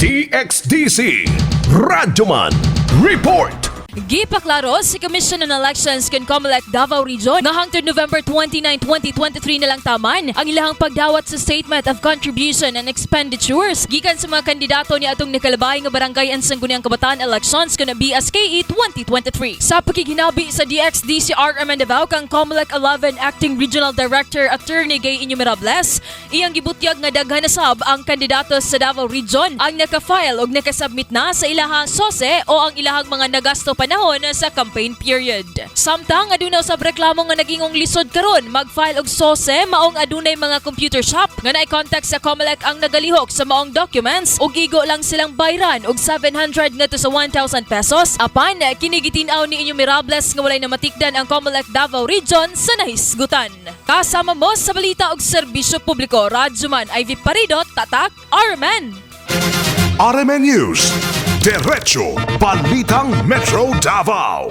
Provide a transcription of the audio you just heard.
DXDC Radyoman Report. Gipaklaro si Commission on Elections kan COMELEC Davao Region nga hangtod November 29, 2023 na lang taman ang ilahang pagdawat sa Statement of Contribution and Expenditures gikan sa mga kandidato ni atong nakalabay nga Barangay and Sangguniang Kabataan Elections kun BSKE 2023. Sa pakighinabi sa DXDC RMN Davao kang COMELEC 11 Acting Regional Director Attorney Gay Innumerables, iyang gibutyag nga daghan na sab ang kandidato sa Davao Region ang naka-file og nakasubmit na sa ilahang SOCE o ang ilahang mga nagasto panahon sa campaign period. Samtang aduna usab reklamo nga nagingong lisod karon mag-file og SOCE, maong adunay mga computer shop nga naay-contact sa COMELEC ang nagalihok sa maong documents ug igo lang silang bayran og 700 ngadto sa 1,000 pesos. Apan kini gitin-aw ni Innumerables nga walay namatikdan ang COMELEC Davao Region sa nahisgutan. Kasama mo sa balita og serbisyo publiko, Radyoman Ivy Parido, Tatak, RMN. RMN News. Diretso Balitang Metro Davao.